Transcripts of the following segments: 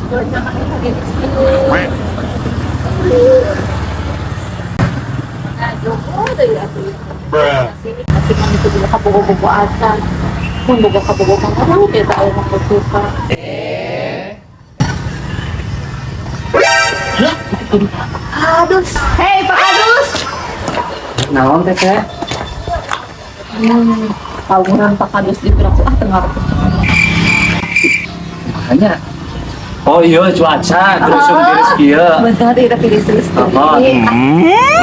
Cuaca mah geulis. Nah, joko deui atuh. Masih kan itu juga kabogo-bogo acan. Mun boga kabogo mah aduh teh aya mah suka. Lah, aduh. Kadus. Hei, Pak Kadus. Naon teh teh? Tawuran Pak Kadus di piraku ah teu ngarep. Makanya. Oh iya cuaca terus tiris kieu. Bener ieu tiris-tiris. Oh,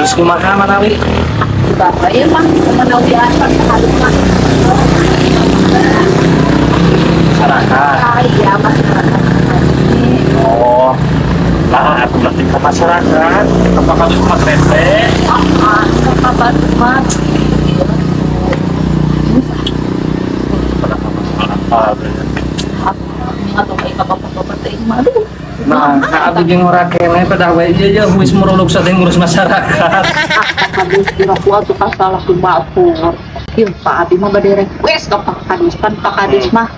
terus kumaha manawi? Bapak ieu mah manawi Pak Kadus mah. Masyarakat. Iya, masyarakat. Oh. Lah, aku berarti ke masyarakat. Ke Pak Kadus mah teteh. Ah, ke Bandung mah. Apa? Atau kayak bapak-bapak teh mah aduh. Nah, abdi jeung ora keneh pada we ieu ye geus muruluk teh ngurus masyarakat. Kadus kira ku atuh kasalah ku batur. Ieu Pak abi mah bade request ka Pak Kadus, kan Pak Kadus mah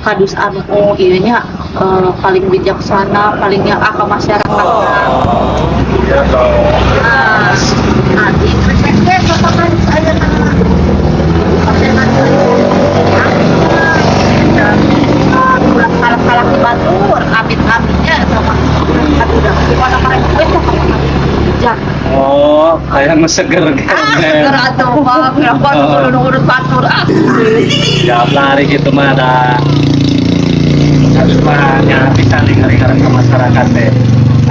kadus anu ieu nya paling bijaksana, paling nyaah ka masyarakat. Iya dong. Nah, abi request ka Pak Kadus ayeuna. Salah-salah di batur, amit-amitnya sama aduh udah gimana request ka Pak Kadus. Bijak. Oh, kayak seger Ah, seger atuh Pak, kenapa tuh kudu urut batur ah. Siap lari gitu mah ada. Harus mah nya bisa dengar-dengar ke masyarakat teh.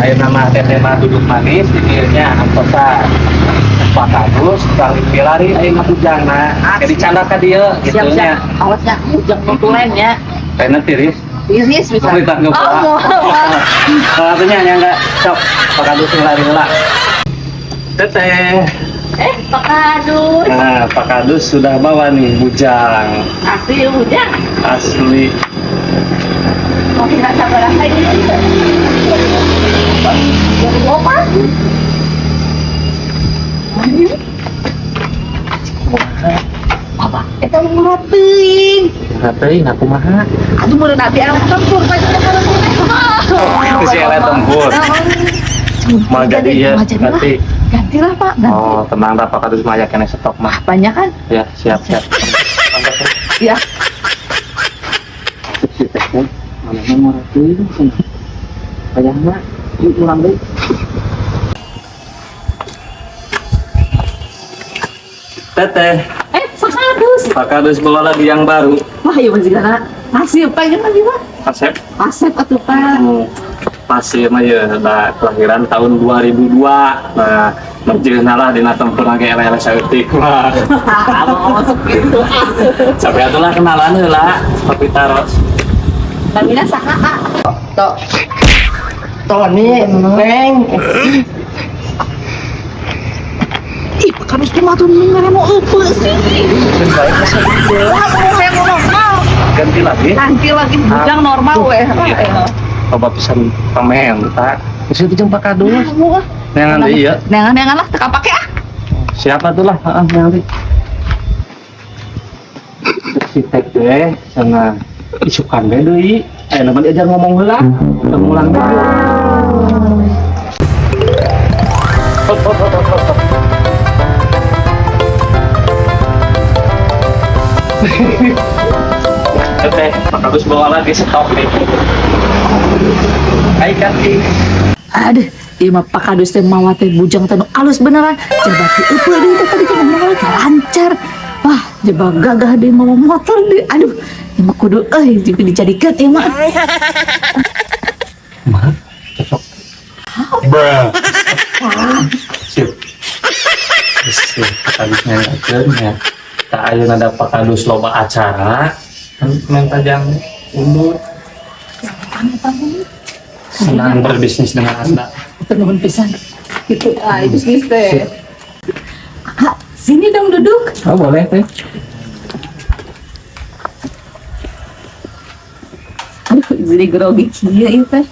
Ayo nama teteh mah duduk manis di dieu antosan. Pak Kadus kali lari ayo ngabujangna. Kayak dicanda ka dieu gitu Siap, nya. siap. Awasnya ujang nutulen ya. Kayaknya tiris. Tiris bisa. Oh, ditangkap, Oh, Pak. mau. Kalau nya enggak sok Pak Kadus lari heula. Teteh. Pak Kadus. Nah, Pak Kadus sudah bawa nih bujang Asli ujang. asli. Mau tidak sabar lagi. Opa. Apa? Eta murah teuing. Teuing aku mah. Aduh meureun abi anu tempur Pak. Si ele tempur. Mau jadi ya, ganti. Gantilah Pak, ganti. Oh, tenang dah Pak Kadus mah aya keneh stok mah. Banyak kan? Ya, siap, siap. Ya. Si teh mana murah teuing cenah. Kayakna yuk urang deui. Teteh, Pak Kadus. Pak Kadus bawa lagi yang baru. Wah, iya masih karena masih pengen lagi Pak. Asep. Asep atuh Pak. Pasti mah ya, nah, kelahiran tahun 2002. Nah, merjeuna lah dina tempur ge ele-ele saeutik mah. Ah, masuk gitu. Sampai atulah kenalan heula, tapi taros. Namina saha ah? Tok. Tony, Neng. Ih, Pak Kadus kumaha tuh mere mau eueuh sih. Wah, mau yang normal. Ganti lagi. Ganti lagi bujang normal weh. Iya. Coba pisan pamenta. Geus itu jeung Pak Kadus. Mau ah. Neangan deui ieu. Neangan-neangan lah teu pake ah. Siapa tuh lah? Heeh, neangan deui. Si teh teh cenah isukan we deui. Aya mah diajar ngomong heula. Teu ngulang deui. Hop, hop, hop, hop, hop. Teteh, Pak Kadus bawa lagi stok nih. Hai Kati. Aduh, ieu mah Pak Kadus teh mawa teh bujang teh nu alus beneran. Coba teh eueuh deui teh tadi ngomong lagi lancar. Wah, coba gagah deui mawa motor deui. Aduh, ieu mah kudu euy juga dijadikeun ieu mah. Mah, cocok. Sip. Sip, Pak Kadus nyanyakeun ya. Tak ayeuna ada Pak Kadus loba acara, kan minta jang undur. Senang berbisnis dengan Anda. Nuhun pisan. Gitu ah, bisnis teh. Ah, sini dong duduk. Oh, boleh teh. Aduh, jadi grogi kieu ieu teh.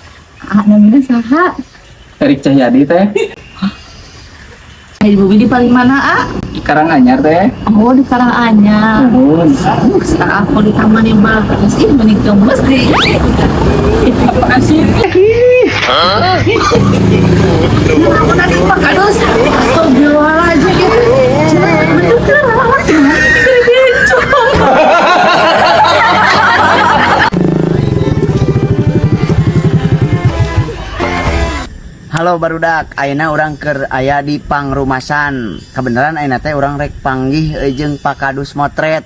Ah, namina saha? Erik Cahyadi teh. Ibu Widi paling mana, ah? Karanganyar teh. Oh, di Karanganyar. Nuhun. Sekarang aku di taman yang bagus. Ih, mending gemes deh. Apaan sih? Aku tadi Pak Kadus. Astagfirullahaladzim gitu. Cuma bener kan bencong. Halo barudak, ayeuna urang keur aya di Pangrumasan. Kebenaran ayeuna teh urang rek panggih jeung Pak Kadus motret.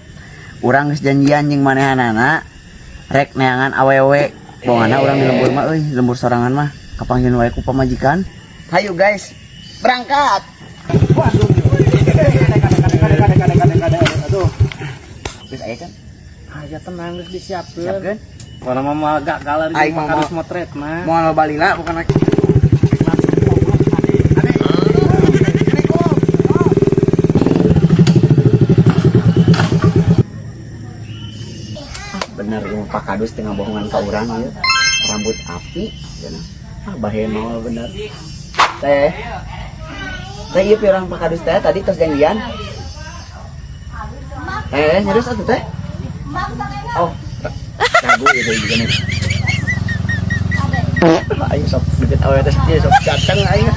Urang geus janjian jeung manehanana rek neangan awewe. Bongana urang di lembur mah euy, lembur sorangan mah kapanggih wae ku pamajikan. Hayu guys, berangkat. Geus aya kan? Aya tenang geus disiapkeun. Siapkeun? Mana mah gagal Aing ari mah harus motret mah. Moal balila bukan rek. Bener ieu mah Pak Kadus tengah bohongan ka urang ieu. Rambut api cenah. Ah bahe mawa bener. Teh. Teh ieu pirang Pak Kadus teh tadi tos janjian. Teh nyerus atuh teh. Oh. Ragu ieu teh juga nih. Aing sok deket awewe teh ieu sok dateng aing.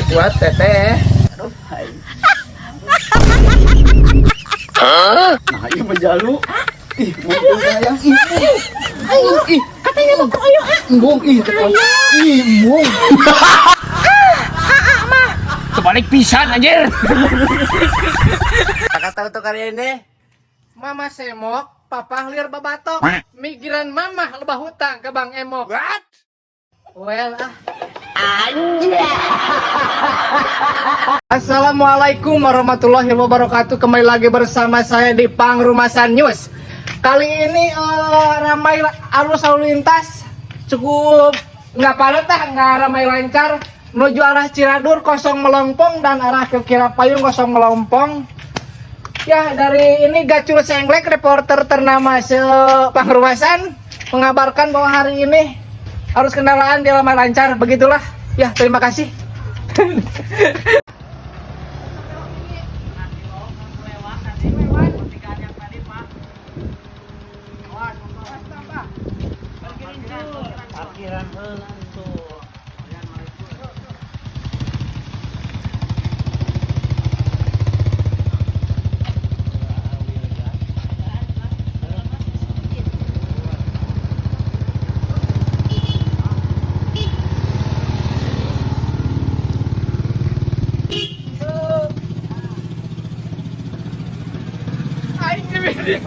Kuat teteh. Aduh aing. Nah, ieu mah jalu. Ih, embung sayang. Ih, embung. Ih, Katanya mau ke Oyo ah. embung. Ih, tekan. Ih, embung. Kebalik pisan anjir. Kakak tahu tuh karya ini? Mama semok, papa liar babatok. Mikiran mama lebah hutang ke Bang Emok. What? Well ah. Assalamualaikum warahmatullahi wabarakatuh. Kembali lagi bersama saya di Pangrumasan News. Kali ini ramai arus lalu lintas cukup nggak padat ah, nggak ramai lancar menuju arah Ciradur kosong melompong dan arah ke Kirapayung kosong melompong. Ya, dari ini Gacul Sengklek, reporter ternama se-Pangrumasan, mengabarkan bahwa hari ini arus kendaraan di ramai lancar. Begitulah. Ya, terima kasih. Aing di